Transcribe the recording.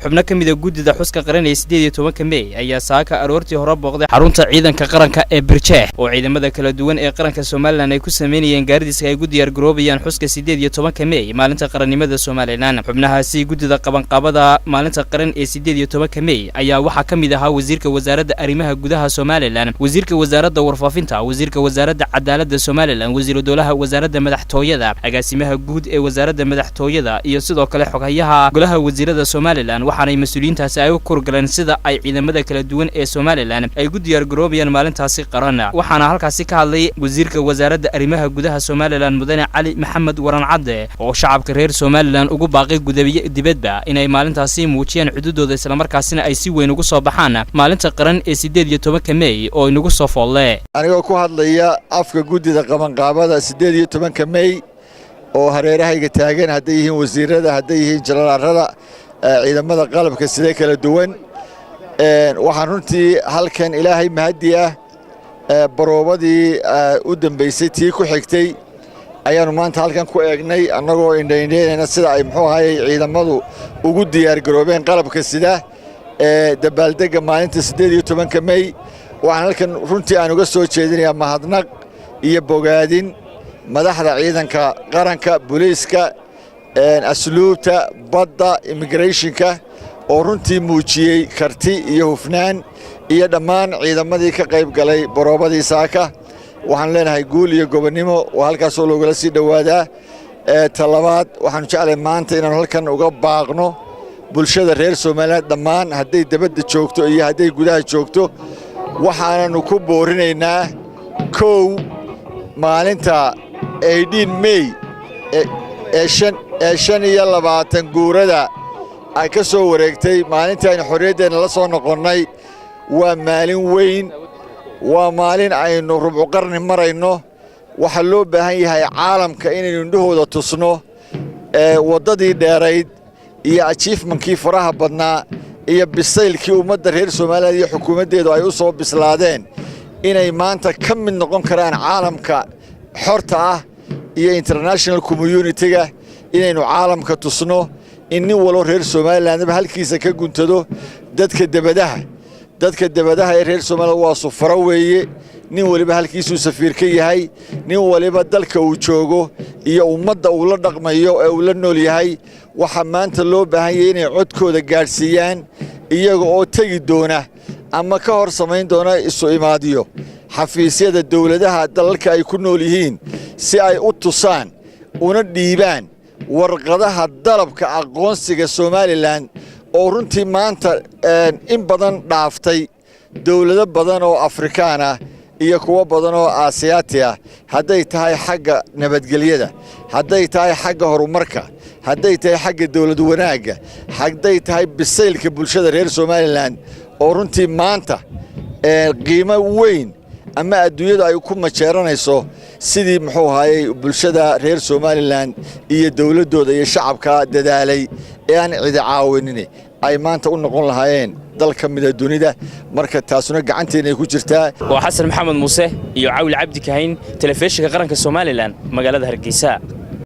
Xubno ka mida guddida xuska qaran ee 18-ka Mey ayaa saaka aroortii hore booqday xarunta ciidanka qaranka ee Birjeex, oo ciidamada kala duwan ee qaranka Somaliland ay ku sameynayeen gaardiska ay ugu diyaar garoobayaan xuska 18-ka Mey, maalinta qarannimada Somaliland. Xubnahaasi guddida qabanqaabada maalinta qaran ee 18-ka Mey ayaa waxaa ka mid ahaa wasiirka wasaaradda arrimaha gudaha Somaliland, wasiirka wasaaradda warfaafinta, wasiirka wasaaradda cadaaladda Somaliland, wasiiru dowlaha wasaaradda madaxtooyada, agaasimaha guud ee wasaaradda madaxtooyada iyo sidoo kale xoghayaha golaha wasiirada Somaliland. Waxaanay mas-uuliyiintaasi ay u kurgaleen sida ay ciidamada kala duwan ee Somaliland ay ugu diyaar garoobayaan maalintaasi qaran. Waxaana halkaasi ka hadlay wasiirka wasaaradda arrimaha gudaha Somaliland, mudane Cali Maxamed Waran Cadde, oo shacabka reer Somaliland ugu baaqay gudabiyo dibadba inay maalintaasi muujiyaan xududooda, islamarkaasina ay si weyn ugu soo baxaan maalinta qaran ee 18-ka Mey oo inagu soo foolle. Anigoo ku hadlaya afka guddida qabanqaabada 18-ka Mey oo hareerahayga taagan, hadday yihiin wasiirada, hadday yihiin jenaraalada ciidamada qalabka sidee kala duwan, waxaan runtii halkan Ilaahay mahaddi ah, baroobadii u dambaysay tii ku xigtay ayaannu maanta halkan ku eegnay, annagoo indhaindhaynayna sida ay, muxuu ahayey, ciidamadu ugu diyaargaroobeen qalabka sida ee dabaaldegga maalinta 18-ka Mey. Waxaan halkan runtii aan uga soo jeedinayaa mahadnaq iyo bogaadin madaxda ciidanka qaranka, booliiska, asluubta, badda, immigrationka, oo runtii muujiyey karti iyo hufnaan, iyo dhammaan ciidamadii ka qayb galay baroobadii saaka. Waxaanu leenahay guul iyo gobonnimo, waa halkaasoo loogala sii dhowaadaa. Talabaad, waxaanu jeclay maanta inaanu halkan uga baaqno bulshada reer Somaliland dhammaan, hadday debadda joogto iyo hadday gudaha joogto. Waxaananu ku boorinaynaa, kow, maalinta 18 May ee 25 guurada ay ka soo wareegtay maalintii aynu xorriyaddeenna la soo noqonnay, waa maalin weyn, waa maalin aynu rubcu qarni marayno. Waxaa loo baahan yahay caalamka inaynu indhahooda tusno waddadii dheerayd iyo achievementkii faraha badnaa iyo bisaylkii ummadda reer Somaliland iyo xukuumaddeedu ay u soo bislaadeen inay maanta ka mid noqon karaan caalamka xorta ah iyo international community-ga, inaynu caalamka tusno in nin waloo reer Somalilandba halkiisa ka guntado. Dadka debadaha ee reer Somaliland waa sufaro weeye. Nin waliba halkiisuu safiir ka yahay. Nin waliba dalka uu joogo iyo ummadda uu la dhaqmayo ee uu la nool yahay, waxaa maanta loo baahan yahay inay codkooda gaadhsiiyaan, iyaga oo tegi doona ama ka hor samayn doona isu imaadiyo xafiisyada dowladaha dalalka ay ku nool yihiin, si ay u tusaan una dhiibaan warqadaha dalabka aqoonsiga Somaliland, oo runtii maanta in badan dhaaftay dowlado badan oo Afrikaan ah iyo kuwo badan oo Aasiyaati ah, hadday tahay xagga nabadgelyada, hadday tahay xagga horumarka, hadday tahay xagga dowlad wanaagga, hadday tahay bisaylka bulshada reer Somaliland, oo runtii maanta qiimo weyn ama adduunyadu ay ku majeeranayso sidii, muxuu ahaayey, bulshada reer Somaliland iyo dowladdooda iyo shacabka dadaalay ee aan cidi caawinin ay maanta u noqon lahaayeen dal ka mida dunida. Marka taasuna gacanteena ay ku jirtaa. Waa Xasan Maxamed Muuse iyo Cawil Cabdi Kahayn, telefishinka qaranka Somaliland, magaalada Hargeysa.